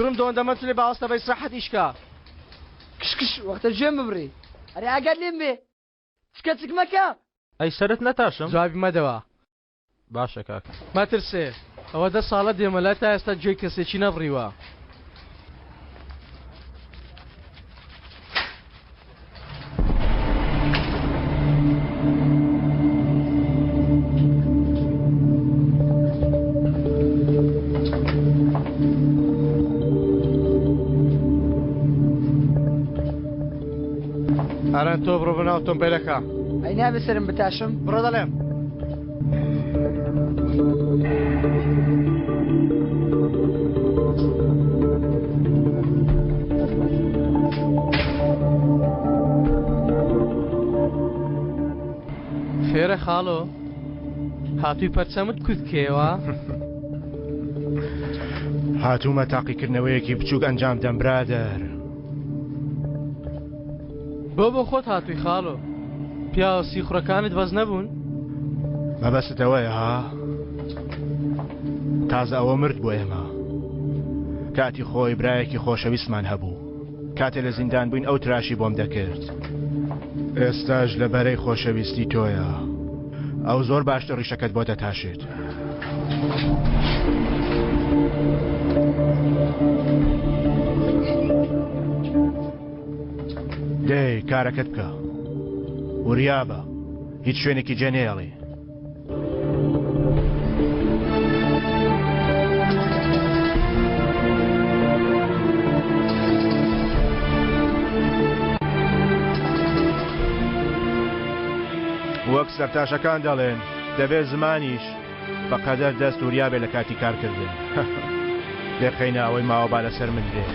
کوڕم دۆندە مەتلێ باوەستە بە ئیسراحەت ئیش کا. کش کش وەختە گوێم ببڕی. ئەرێ ئاگات لێم بێ چکە چک مەکە. ئەی سەرت نەتاشم؟ جوابی مەدەوە. باشە کاکە. مەترسێ ئەوە دە ساڵە دێمە لای تا ئێستا گوێی کەسێکی نەبڕیوە. ئاران تۆ بڕۆ بەناو ئۆتۆمبێلەکە. ئەی نابێ سەرم بتاشم؟ بڕۆ دەڵێم. خێرە خاڵۆ هاتووی پەرچەمت کورت کەیەوە؟ هاتوومە تاقیکردنەوەیەکی بچووک ئەنجام دەم برادەر. بۆ بۆ خۆت هاتووی خاڵۆ؟ پیاوە سیخوڕەکانت بەس نەبوون؟ مەبەستت ئەوەیە ها؟ تازە ئەوە مرد بۆ ئێمە. کاتی خۆی برایەکی خۆشەویستمان هەبوو. کاتێ لە زیندان بووین ئەو تراشی بۆم دەکرد. ئێستاش لە بەرەی خۆشەویستی تۆیە. ئەو زۆر باشتر ڕیشەکەت بۆ دەتاشێت. دەی کارەکەت بکە. وریابە. هیچ شوێنێکی جێ نەیەڵی. وەک سەرتاشەکان دەڵێن دەبێت زمانیش بە قەدەر دەست وریا بێ لە کاتی کارکردن. دەخەینە ئەوەی ماوە با لەسەر من بێت.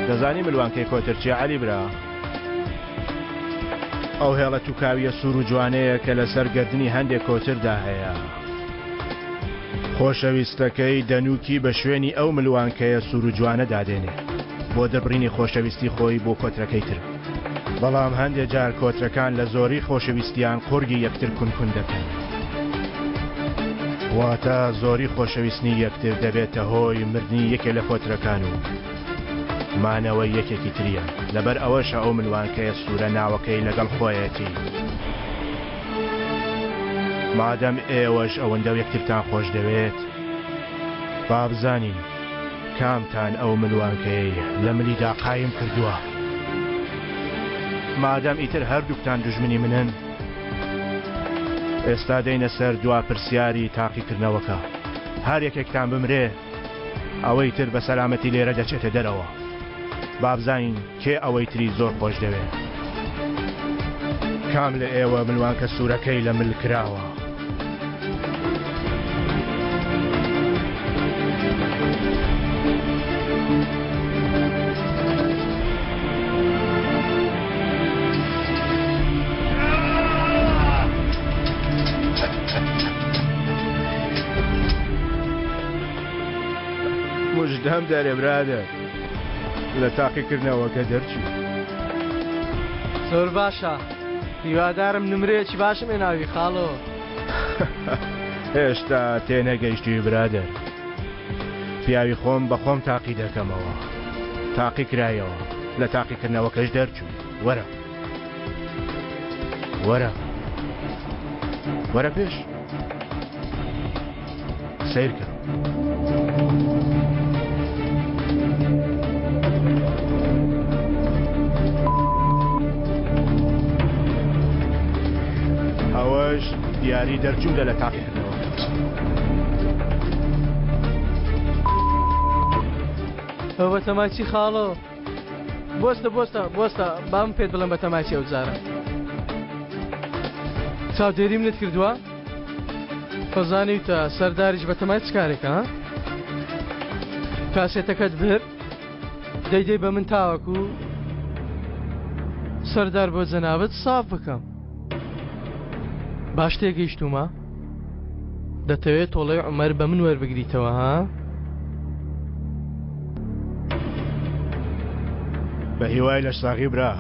دەزانی ملوانکەی کۆتر چیە عەلی برا؟ ئەو هێڵە توکاویە سوور و جوانەیە کە لەسەر گەردنی هەندێک کۆتردا هەیە. خۆشەویستەکەی دەنووکی بە شوێنی ئەو ملوانکەیە سوور و جوانە دادێنێ بۆ دەربڕینی خۆشەویستی خۆی بۆ کۆترەکەی تر. بەڵام هەندێ جار کۆترەکان لە زۆری خۆشەویستیان قوڕگی یەکتر کون کون دەکەن. واتە زۆری خۆشەویستنی یەکتر دەبێتە هۆی مردنی یەکێ لە کۆترەکان و مانەوەی یەکێکی تریان. لەبەر ئەوەشە ئەو ملوانکەیە سوورە ناوەکەی لەگەڵ خۆیەتی. مادەم ئێوەش ئەوەندە یەکترتان خۆش دەوێت، با بزانین کامتان ئەو ملوانکەیەی لە ملیدا قایم کردووە؟ مادام ئیتر هەردووکتان دوژمنی منن، ئێستا دێینە سەر دوا پرسیاری تاقیکردنەوەکە. هەر یەکێکتان بمرێ، ئەوەی تر بە سەلامەتی لێرە دەچێتە دەرەوە. با بزانین کێ ئەوەی تری زۆر خۆش دەوێ. کام لە ئێوە ملوانکە سوورەکەی لە مل کراوە؟ مژدەم دەرێ برادەر لە تاقیکردنەوەکە دەرچوو. زۆر باشە هیوادارم نمرەیەکی باشم هێناوی خاڵۆ. هێشتا تێنەگەیشتووی برادەر. پیاوی خۆم بە خۆم تاقی دەکەمەوە. تاقی کرایەوە لە تاقیکردنەوەکەش دەرچووی. وەرە. وەرە. وەرە پێش. سەیرکە. ئەوەش دیاری دەرچوون لە تاقیکردنەوە. ئەوە بەتەمای چی خاڵۆ؟ بۆستە بۆستە بۆستە بام پێت بڵێم بەتەمای چی ئەو جارە چاودێری منت کردووە؟ تۆ زانیوتە سەرداریش بەتەمای چ کارێکە ها؟ کاسێتەکەت برد دەیدەی بە من تاوەکو سەردار بۆ جەنابت ساف بکەم باش تێگەیشتوومە دەتەوێت تۆڵەی عومەر بە من وەربگریتەوە ها؟ بە هیوای لەشساغی برا.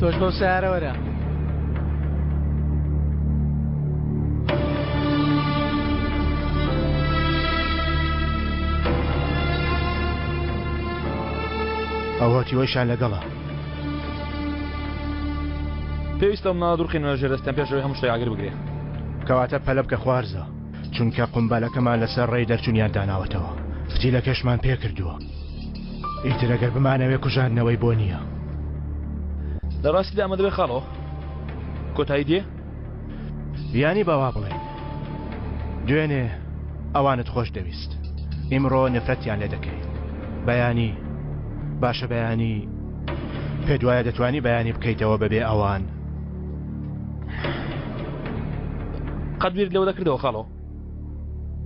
تۆش بەو سیارە وەرە. ئەو هەتیوەیشان لەگەڵە. پێویستە ئەو مناڵە دوورخەینەوە ژێر دەستیان پێش ئەوەی هەموو شتێک ئاگر بگرێ. کەواتە پەلە بکە خوارزا، چونکە قومبەلەکەمان لەسەر ڕێی دەرچوونیان داناوەتەوە، فتیلەکەشمان پێکردووە. ئیتر ئەگەر بمانەوێ کوژاندنەوەی بۆ نییە. لە ڕاستیدا ئەمە دەبێ خاڵۆ کۆتایی دێ؟ یانی با وا بڵێین دوێنێ ئەوانت خۆش دەویست ئیمڕۆ نفرەتیان لێ دەکەی بەیانی باشە بەیانی پێت وایە دەتوانی بەیانی بکەیتەوە بەبێ ئەوان؟ قەت بیرت لەوە دەکردەوە خاڵۆ؟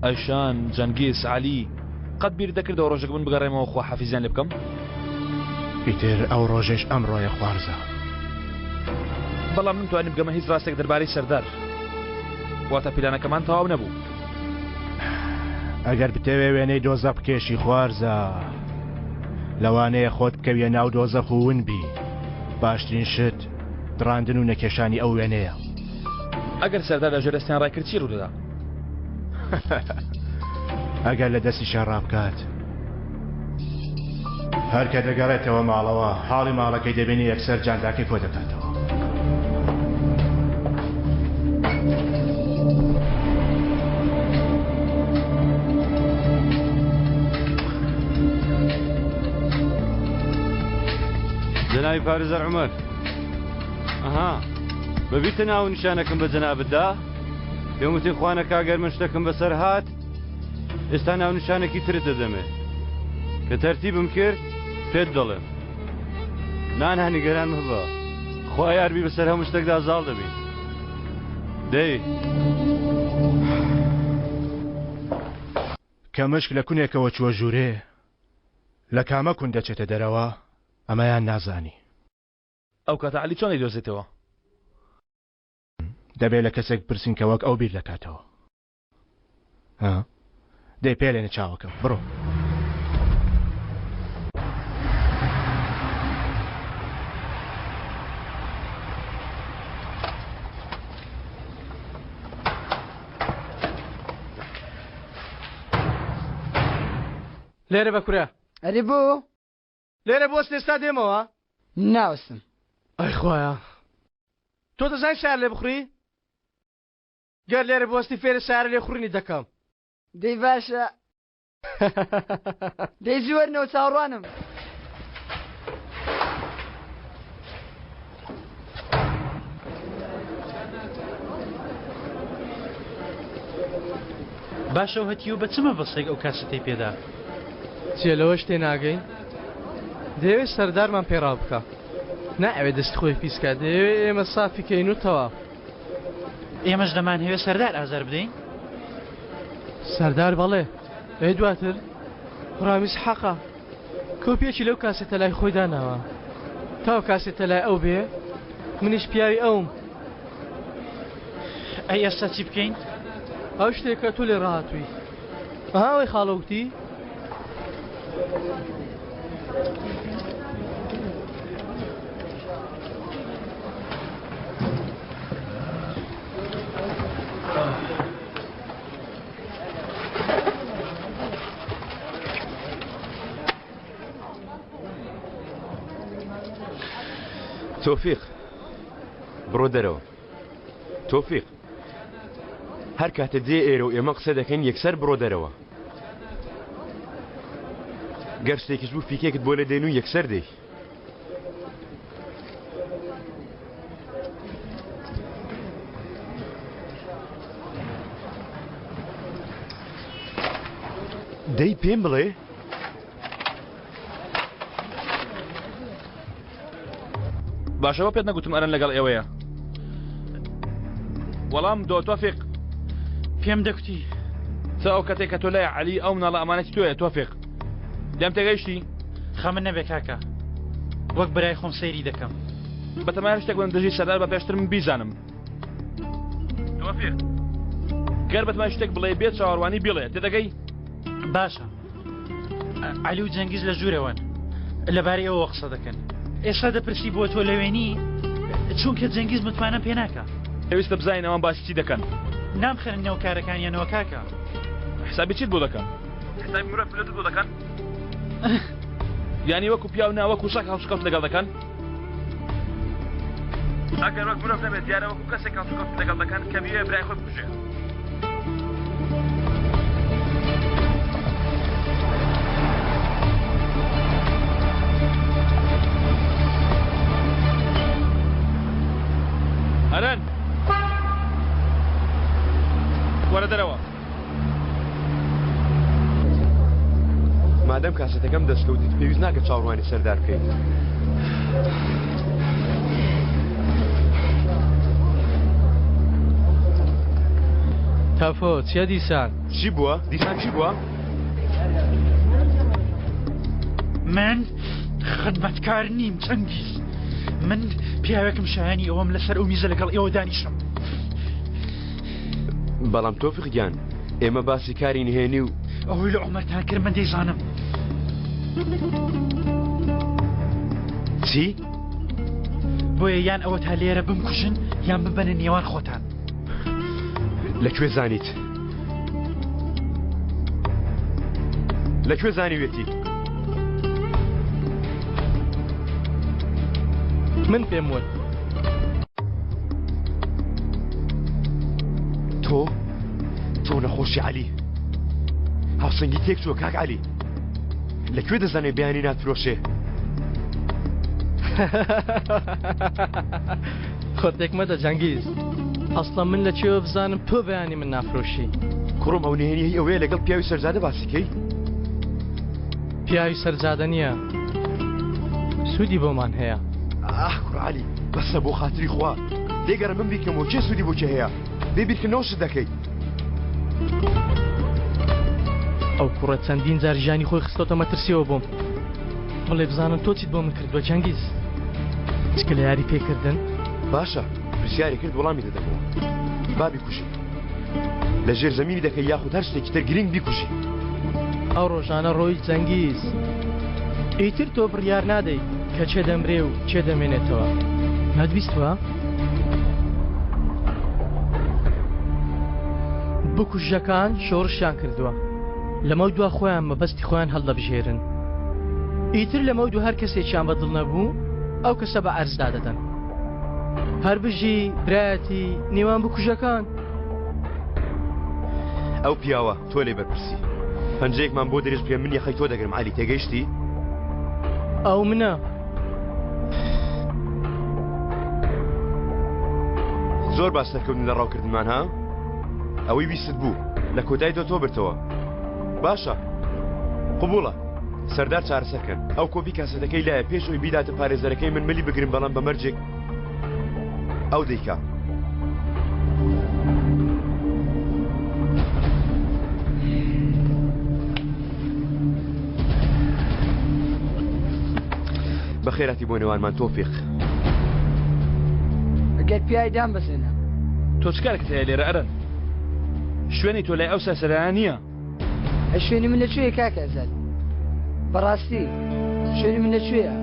ئەیشان، جەنگیز، عەلی، قەت بیرت دەکردەوە ڕۆژێک من بگەڕێمەوە خواحافیزیان لێ بکەم؟ ئیتر ئەو ڕۆژەش ئەمڕۆیە خوارزا. بەڵام نەمتوانی بگەمە هیچ ڕاستێک دەربارەی سەردار. واتە پیلانەکەمان تەواو نەبوو. ئەگەر بتەوێ وێنەی دۆزەخ بکێشی خوارزا، لەوانەیە خۆت بکەویە ناو دۆزەخ و ون بی. باشترین شت دڕاندن و نەکێشانی ئەو وێنەیە. ئەگەر سەردار لە ژێر دەستیان ڕایکرد چی ڕوودەدا؟ ئەگەر لە دەستیشان ڕابکات هەر کە دەگەڕێتەوە ماڵەوە حاڵی ماڵەکەی دەبینی یەکسەر جانتاکەی کۆ دەکاتەوە. جەنابی پارێزەر عومەر ئەها بەبیرتە ناو و نیشانەکەم بە جەنابت دا؟ پێم وتی خوا نەکا گەر من شتەکم بەسەر هات ئێستا ناونیشانێکی ترت دەدەمێ کە تەرتیبم کرد پێت دەڵێم نانا نیگەران مەبە خوا یاربی بەسەر هەموو شتێکدا زاڵ دەبین دەی کە مشک لە کونێکەوە چووە ژوورێ لە کامە کون دەچێتە دەرەوە ئەمەیان نازانی. ئەو کاتە عەلی چۆن دەیدۆزێتەوە؟ دەبێ لە کەسێک بپرسین کە وەک ئەو بیر دەکاتەوە. ها؟ دەی پێلێنە چاوەکەم، بڕۆ. لێرە بە کورە. ئەرێ بۆ؟ لێرە بوەستە ئێستا دێمەوە. ناوەستم. ئەی خوایە تۆ دەزانی سەیارە لێ بخوڕی؟ گەر لێرە بوەستی فێرە سەیارە لێ خوڕینی دەکەم. دەی باشە دەی زوو وەرنەوە چاوەڕوانم. باشە و هەتیو بە چ مەبەستێک ئەو کاسەتەی پێدا؟ چیە لەوەش تێناگەی؟ دەیەوێت سەردارمان پێ ڕاو بکا نایەوێت دەستی خۆی پیس کا دەیەوێت ئێمە سافی کەین و تەواو. ئێمەش دەمانهەوێت سەردار ئازار بدەین؟ سەردار بەڵێ ئەی دواتر؟ ڕامیز حەقە کۆپیەکی لەو کاسێتە لای خۆی داناوە تا ئەو کاسێتە لای ئەو بێ منیش پیاوی ئەوم. ئەی ئێستا چی بکەین؟ ئەو شتێکە تۆ لێ ڕاهاتووی. ئەها ئەوەی خاڵۆ وتی. تۆفیق بڕۆ دەرەوە تۆفیق هەر کاتە دێ ئێرە و ئێمە قسە دەکەین یەکسەر بڕۆ دەرەوە گەر شتێکیش بوو فیکێکت بۆ لێ دێن و یەکسەر دێی. دەی پێم بڵێ باشە بۆ پێت نەگوتم ئەرەن لەگەڵ ئێوەیە وەڵام دۆ تۆفیق پێم دەکوتی چ ئەو کەتێک کە تۆ لای عەلی ئەو مناڵە ئەمانەتی تۆیە تۆفیق لێم تێگەیشتی خەمت نەبێ کاکە وەک برای خۆم سەیری دەکەم بەتەمای شتێک بم دژی سەردار بە پێشتر من بیزانم تۆفیق گەر بەتمای شتێک بڵێ بێ چاوەڕوانی بیڵێ تێدەگەی باشە عەلی و جەنگیز لە ژوورەوەن لەبارەی ئەوەوە قسە دەکەن ئێستا دەپرسی بۆ تۆ لەوێنی؟ چونکە جەنگیز متمانەم پێ ناکا. پێویستە بزانین ئەوان باسی چی دەکەن. نامخەنە نێو کارەکانیانەوە کاکە. حسابی چیت بۆ دەکەن؟ حسابی مرۆڤ پلەتت بۆ دەکەن؟ یانی وەکو پیاو نا وەکو سەگ هەڵسوکەوت لەگەڵ دەکەن؟ ئەگەر وەک مرۆڤ نەبێت دیارە وەکو کەسێک هەڵسوکەوت لەگەڵ دەکەن کە بیەوێ برای خۆی بکوژێ. ئەرەن وەرە دەرەوە. مادەم کاسێتەکەم دەستکەوت ئیتر پێویست ناکە چاوەڕوانی سەردار بکەیت. تەفۆ چیە دیسان؟ چی بووە؟ دیسان چی بووە؟ من خدمەتکار نیم چەنگیز من پیاوێکم شایانی ئەوەم لەسەر ئەو میزە لەگەڵ ئێوە دانیشم. بەڵام تۆفیق گیان ئێمە باسی کاری نهێنی و ئەوەی لە عومەرتان کرد من دەیزانم. چی؟ بۆیە یان ئەوە تا لێرە بمکوژن یان ببەنە نێوان خۆتان. لە کوێ زانیت؟ لە کوێ زانیوێتی؟ من پێم وت. تۆ تۆ نەخۆشی عەلی هاوسەنگی تێک چووە کاک عەلی لە کوێ دەزانێ بەیانی ناتفرۆشێ؟ خۆت تێک مەدە جەنگیز ئەسڵەن من لە کوێوە بزانم تۆ بەیانی من نافرۆشی کوڕم ئەو نهێنیەی ئەوەیە لەگەڵ پیاوی سەرجادە باسی کەی پیاوی سەرجادە نییە سوودی بۆمان هەیە ئاخ کوڕ عەلی بەسە بۆ خاتری خوا لێگەڕێ من بیرکەمەوە کێ سوودی بۆ کێ هەیە بێ بیرکردنەوە شت دەکەی. ئەو کوڕە چەندین جار ژیانی خۆی خستۆتە مەترسیەوە بۆم بڵێ بزانم تۆ چیت بۆ من کردووە چەنگیز چکە لە یاری پێکردن باشە پرسیاری کرد وەڵامی دەدەمەوە با بیکوژی لە ژێر زەمینی دەکەی یاخود هەر شتێکی تر گرنگ بیکوژی ئەو ڕۆژانە ڕۆی جەنگیز ئیتر تۆ بڕیار نادەیت کە چێ دەمرێ و چێ دەمێنێتەوە نەتبیستوە؟ بکوژەکان شۆڕشیان کردووە لەمەو دوا خۆیان مەبەستی خۆیان هەڵدەبژێرن ئیتر لەمەو دوو هەر کەسێکیان بەدڵ نەبوو ئەو کەسە بە ئەرزدا دەدەن هەر بژی برایەتی نێوان بکوژەکان. ئەو پیاوە تۆ لێ بەرپرسی پەنجەیەکمان بۆ درێژ بکە من یەخەی تۆ دەگرم عەلی تێگەیشتی؟ ئەو منە. زۆر باش سەرکەوتن لە ڕاوکردنمان ها؟ ئەوەی ویستت بوو لە کۆتای تۆ تۆ برتەوە باشە قبوڵە سەردار چارەسەر کەن ئەو کۆپی کاسێتەکەی لایە پێش ئەوی بیداتە پارێزەرەکەی من ملی بگرم بەڵام بە مەرجێک ئەو دەیکا. بەخێراتی بۆ نێوانمان تۆفیق. گەر پیاوی دامبەزێنە. تۆ چ کارێکت هەیە لێرە ئەرەن؟ شوێنی تۆ لای ئەو سەرسەرایە نییە. ئەی شوێنی من لەکوێیە کاکە ئەزەل؟ بەڕاستی شوێنی من لەکوێیە؟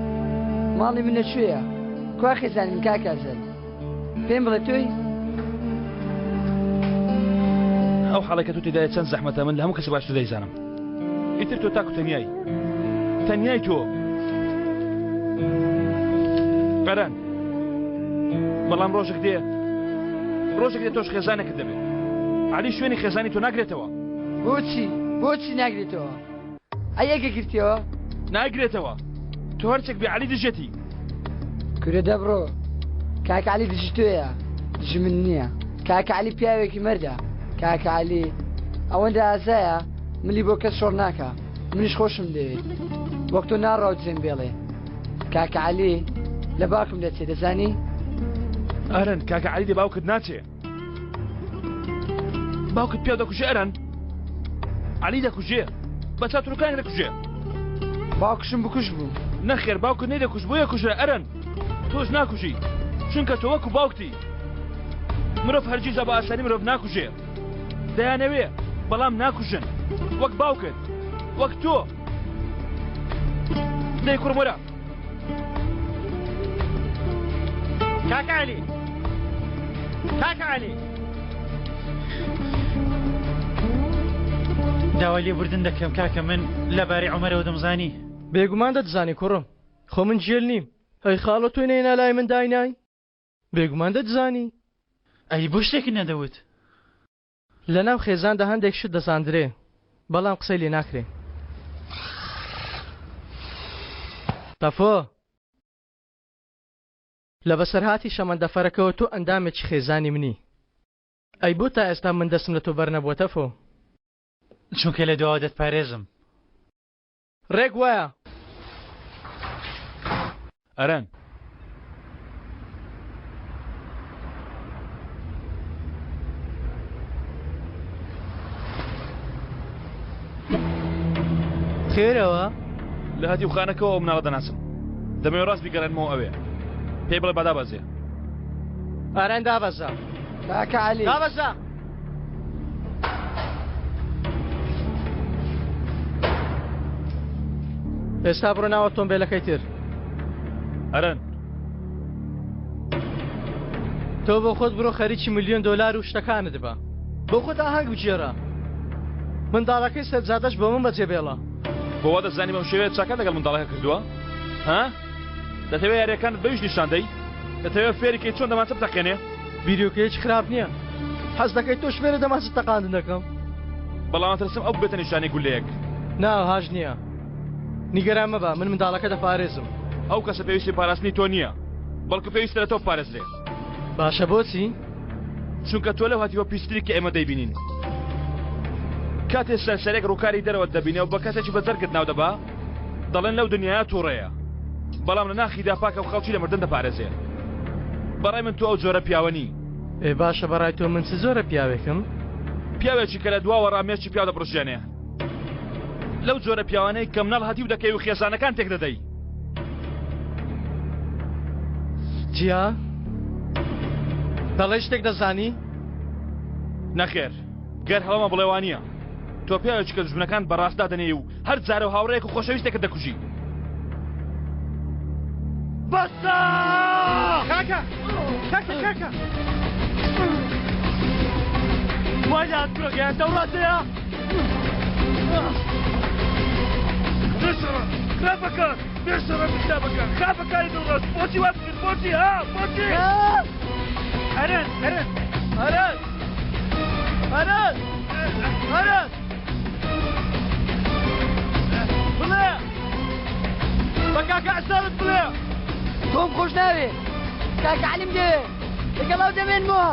ماڵی من لەکوێیە؟ کوا خێزانی من کاکە ئەزەل؟ پێم بڵێ تۆی؟ ئەو حاڵەی کە تۆ تێدایە چەند زەحمەتە من لە هەموو کەسێ باشتر دەیزانم. ئیتر تۆ تاک و تەنیای. تەنیای تۆ. ئەرەن بەڵام ڕۆژێک دێ ڕۆژێک دێ تۆش خێزانێکت دەبێت. عەلی شوێنی خێزانی تۆ ناگرێتەوە. بۆچی؟ بۆچی ناگرێتەوە؟ ئەی ئەگە گرتیەوە؟ ناگرێتەوە. تۆ هەرچێک بێ عەلی دژیەتی. کورە دەبڕۆ کاکە عەلی دژی تۆیە دژی من نییە کاکە عەلی پیاوێکی مەردە کاکە عەلی ئەوەندە ئازایە ملی بۆ کەس شۆڕ ناکا منیش خۆشم دەوێت وەک تۆ ناڕاو جێم بێڵێ کاکە عەلی لە باوکم دەچێ دەزانی؟ ئەرەن کاکە عەلی لە باوکت ناچێ. باوکت پیاو دەکوژێ ئەرەن عەلی دەکوژێ بە چاوتروکانێک دەکوژێ باوکشم بکوژ بوو نەخێر باوکت نەیدەکوشت بۆیە کوژرا ئەرەن تۆش ناکوژی چونکە تۆ وەکو باوکتی مرۆڤ هەرگیزا بە ئاسانی مرۆڤ ناکوژێ دەیانەوێ بەڵام ناکوژن وەک باوکت وەک تۆ دەی کوڕم وەرە. کاکە عەلی کاکە عەلی داوای لێبوردن دەکەم کاکە من لەبارەی عومەرەوە دەمزانی. بێگومان دەتزانی کوڕم خۆ من گێل نیم. ئەی خاڵۆ تۆی نەینا لای من داینای؟ بێگومان دەتزانی. ئەی بۆ شتێکت نەدەوت؟ لەناو خێزاندا هەندێک شت دەزاندرێ بەڵام قسەی لێ ناکرێ. تەفۆ! لە بەسەرهاتی شەمەندەفەرەکەوە تۆ ئەندامێکی خێزانی منی. ئەی بۆ تا ئێستا من دەستم لە تۆ بەرنەبووە تەفۆ؟ چونکە لە دواوە دەتپارێزم. ڕێک وایە. ئەرەن. خێرەوە؟ لە هەتیوخانەکەوە ئەو مناڵە دەناسم. دەمەوێ ڕاست بیگەڕێنمەوە ئەوێ. پێی بڵێ با دابەزێ. ئارەن دابەزە. کاکە عەلی. دابەزە. ئێستا بڕۆ ناو ئۆتۆمبێلەکەی تر. ئەرەن. تۆ بۆ خۆت بڕۆ خەریکی ملیۆن دۆلار و شتەکانت بە. بۆ خۆت ئاهەنگ بگێڕە. منداڵەکەی سەرجادەش بۆ من بەجێ بێڵە. بۆ وا دەزانی بەم شێوەیە چاکەت لەگەڵ منداڵەکە کردووە؟ ها؟ دەتەوێ یارییەکانت بەویش نیشان دەی؟ دەتەوێ فێری کەی چۆن دەمانچە بتەقێنێ؟ بیرۆکەیەکی خراپ نییە. حەز دەکەی تۆش فێرە دەمانچە تەقاندن دەکەم؟ بەڵام ئەترسم ئەو ببێتە نیشانەی گوللەیەک. نا ئەوهاش نییە. نیگەران مەبە، من منداڵەکە دەپارێزم. ئەو کەسە پێویستی پاراستنی تۆ نییە، بەڵکو پێویستە لە تۆ بپارێزرێ. باشە بۆچی؟ چونکە تۆ لەو هەتیوە پیستری کە ئێمە دەیبینین. کاتێ سەرسەرێک ڕووکاری دەرەوەت دەبینێ و بە کەسێکی بەزەرگت ناو دەبا، دەڵێن لەو دنیایە تووڕەیە، بەڵام لە ناخیدا پاکە و خەڵکی لە مردن دەپارێزێ. بەڕای من تۆ ئەو جۆرە پیاوە نی. ئێ باشە بەڕای تۆ من چ جۆرە پیاوێکم؟ پیاوێکی کە لە دواوە ڕا مێشکی پیاو دەپڕژێنێ. لەو جۆرە پیاوانەی کە مناڵ هەتیو دەکەی و خێزانەکان تێک دەدەی. جیا دەڵێی شتێک دەزانی؟ نەخێر گەر هەڵەمە بڵێ وانییە. تۆ پیاوێکی کە دوژمنەکانت بە ڕاست دادەنێی و هەر جارە و هاوڕێیەک و خۆشەویستێکت دەکوژی. بەسە! کاکە! کاکە کاکە! وای لە هاتووە گەیان دەوڕاتەیە! بێشەڕە خراپەکان بێشەڕە خراپەکان خراپەکانی دڵڕەش بۆچی وات کرد بۆچی ها بۆچی ئەرەن ئەرەن ئەرەن ئەرەن ئەرەن بڵێ بە کاکە عسارت بڵێ تۆم خۆش ناوێ کاکە عەلیم دەوێ لەگەڵ ئەو دەمێنمەوە.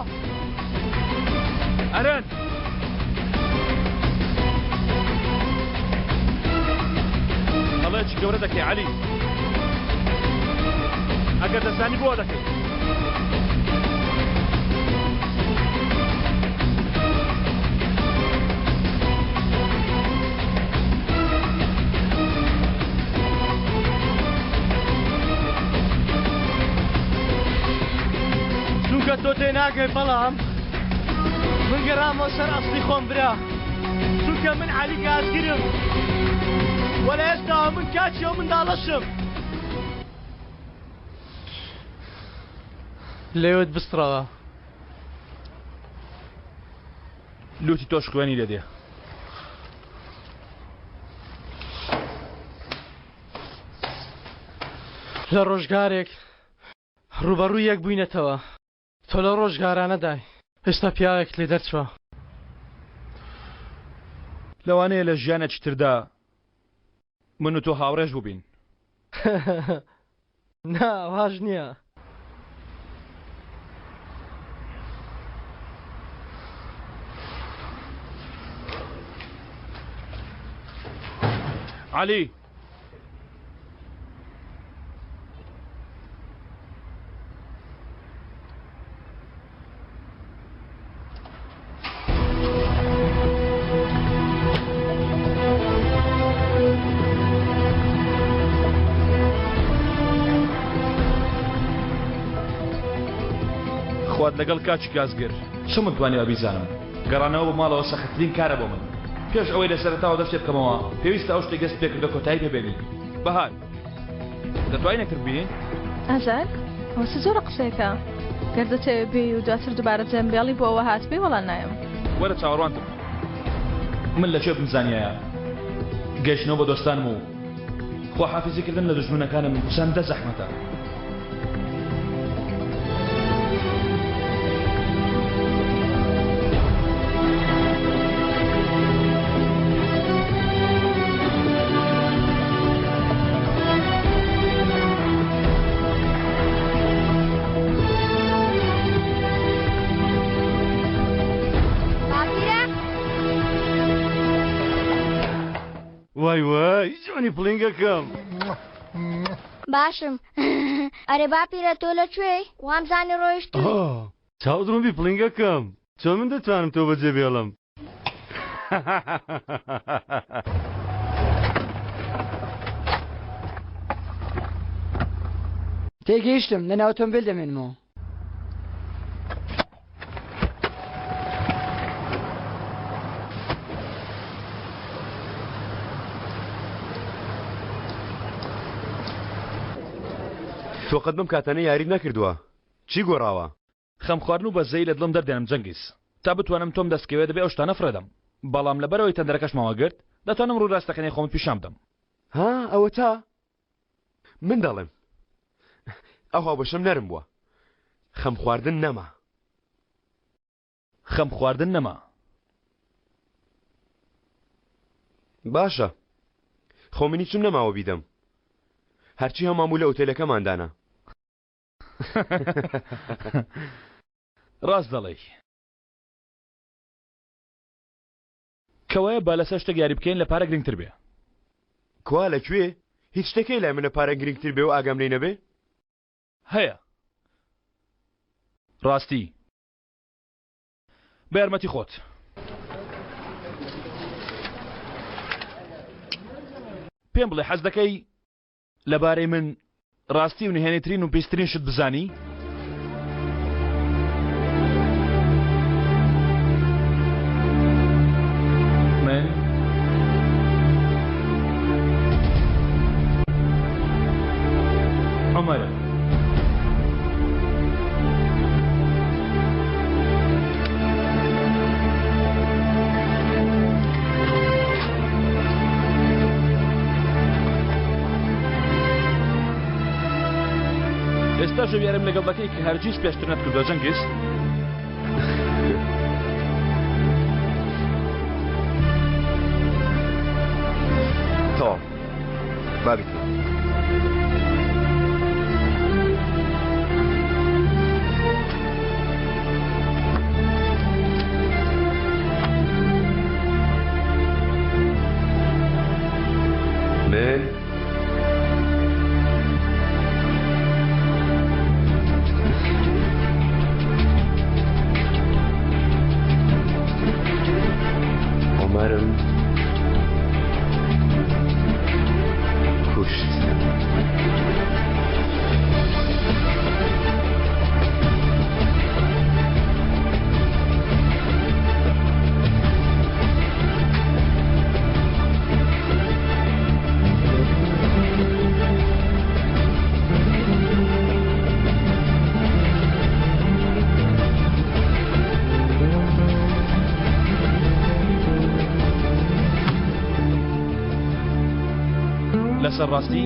ئەرەن هەڵەیەکی گەورە دەکەی عەلی ئەگەر دەزانی بۆ دەکەی. چونکە تۆ تێناگەی بەڵام من گەڕامەوە سەر ئەسڵی خۆم برا چونکە من عەلی گازگرم وە لە ئێستاوە من کاکی ئەو منداڵەشم. لێوت بسڕەوە. لوتی تۆش خوێنی لێ دێ. لە ڕۆژگارێک ڕووبەڕووی یەک بووینەتەوە. تۆ لەو ڕۆژگارانەدای. ئێستا پیاوێکت لێ دەرچووە. لەوانەیە لە ژیانێکی تردا من و تۆ هاوڕێش بووبین. نا واش نییە. عەلی. خوات لەگەڵ کاکی گازگر چۆن من توانیوە بیزانم گەڕانەوە بۆ ماڵەوە سەختترین کارە بۆ من پێش ئەوەی لە سەرەتاوە دەست پێ بکەمەوە پێویستە ئەو شتێک دەست پێکردە کۆتایی پێبێنی بەهار دەتوانین یەکتر ببینین ئازار؟ ئەوە چ جۆرە قسەیەکە؟ گەر دەتەوێ بێی و دواتر دووبارە جێم بێڵی بۆ ئەوە هاتبێ وەڵا نایەم. وەرە چاوەڕوانتم. من لە کوێ بمزانیایە گەیشتنەوە بە دۆستانم و خواحافیزی کردن لە دوژمنەکانم چەندە زەحمەتە. وای وای جوانی پڵینگەکەم. باشم ئەرێ باپیرە تۆ لە کوێی وامزانی ڕۆیشتووی. چاوت ڕوون بی پڵینگەکەم چۆن من دەتوانم تۆ بەجێ بێڵم. تێگەیشتم لەناو ئۆتۆمبێل دەمێنمەوە. تۆ قەت بەم کاتانە یاریت نەکردووە چی گۆڕاوە؟ خەم خواردن و بەزەیی لە دڵم دەردێنم جەنگیز. تا بتوانم تۆم دەست کەوێ دەبێ ئەو شتانە فڕێدەم. بەڵام لەبەرئەوەی تەندەرەکەشمان وەگرت، دەتوانم ڕووی ڕاستەقینەی خۆمت پیشان بدەم. ها ئەوەتا من دەڵێم ئەو هاوبەشەم نەرم بووە. خەم خواردن نەما. خەم خواردن نەما. باشە خۆ من هیچم نەماوە بیدەم. هەرچی هەمان بوو لە ئوتێلەکەمان دانا. ڕاست دەڵێی. کەوایە با لەسەر شتێک یاری بکەین لە پارە گرنگتر بێ. کوا لە کوێ؟ هیچ شتێک هەیە لای من لە پارە گرنگتر بێ و ئاگام لێی نەبێ؟ هەیە. ڕاستی. بە یارمەتی خۆت. پێم بڵێ حەز دەکەی لەبارەی من ڕاستی و نهێنیترین و پیسترین شت بزانی؟ من عومەرم. ئێستاش ئەو یاریم لەگەڵ دەکەی کە هەرگیز پێشتر نەتکردووە جەنگیز؟ تەواو با بیکەین. من عومەرم کوشت. لەسەر ڕاستی؟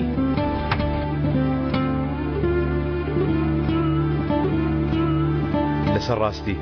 لەسەر ڕاستی.